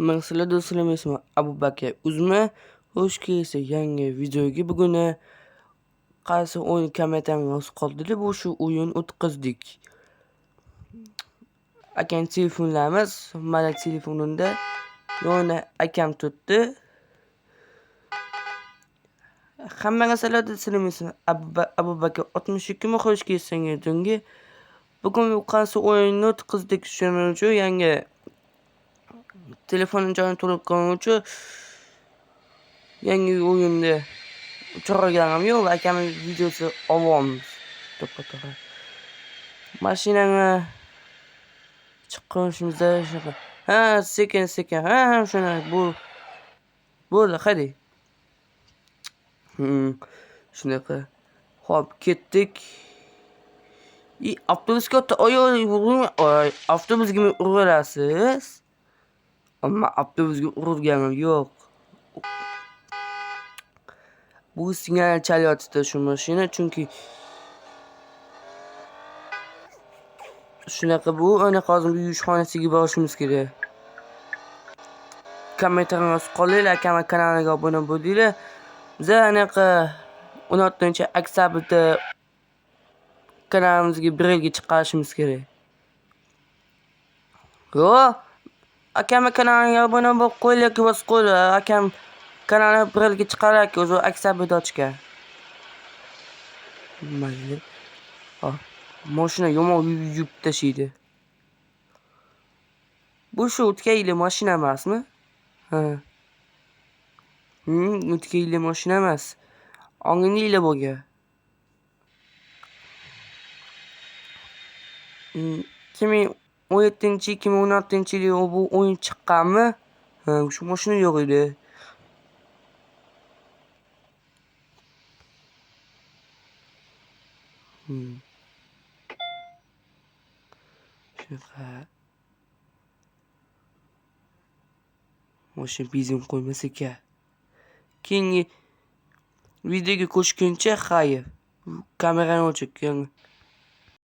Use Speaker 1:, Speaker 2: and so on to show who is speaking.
Speaker 1: Hammaga do'stlar, ismim Abubakar Uzma. Xush kelibsiz yangi videoga. Bugun qaysi o'yin kommentariyani yozib qoldirdi, bu shu o'yin o'tkazdik. Akam telefonlarimiz, mana telefonimda yonida akam turibdi. Hammaga salom do'stlar, ismim Abubakar 62 mi? Xush kelibsiz yangi videoga. Bugun qaysi o'yinni o'tkazdik, shuning uchun yangi telefonni joyini to'lib qolishi uchun yangi o'yinni chiqarganim yo'q, akamning videosi olyapmiz. To'ppa-to'g'ri. Mashinani chiqqanimizda shunaqa. Ha, sekin-sekin. Ha, shunaqa bu bo'ldi, hadi. Shunaqa. Xo'p, ketdik. Avtobusga oy, avtobusga uraverasiz. Ammo avtobusga urilganim yo'q. Bu signal chalyapti shu mashina, chunki shunaqa bu ana hozir yuvish xonasiga borishimiz kerak. Kommentariyani yozib qolinglar, akam kanaliga obuna bo'linglar. Biz anaqa 16-oktyabrda kanalimizga 1 yilga chiqarishimiz kerak. Yo'q, akam kanaliga obuna bo'lib qo'yinglar, bosib qo'yinglar. Akam kanalini 1 yilga chiqarar, o'zi oktyabrda ochgan. Mayli. Hop, mashina yomon yuvib tashiydi. Bu shu o'tgan yili mashina emasmi? Ha. O'tgan yili mashina emas. Oldingi yili bo'lgan. 2017-2016 yili bu o'yin chiqqanmi? Ha, shu mashina yo'q edi. Shunaqa. Mashina benzin qo'ymas ekan. Keyingi videoga qo'shguncha xayr. Kamerani o'chir.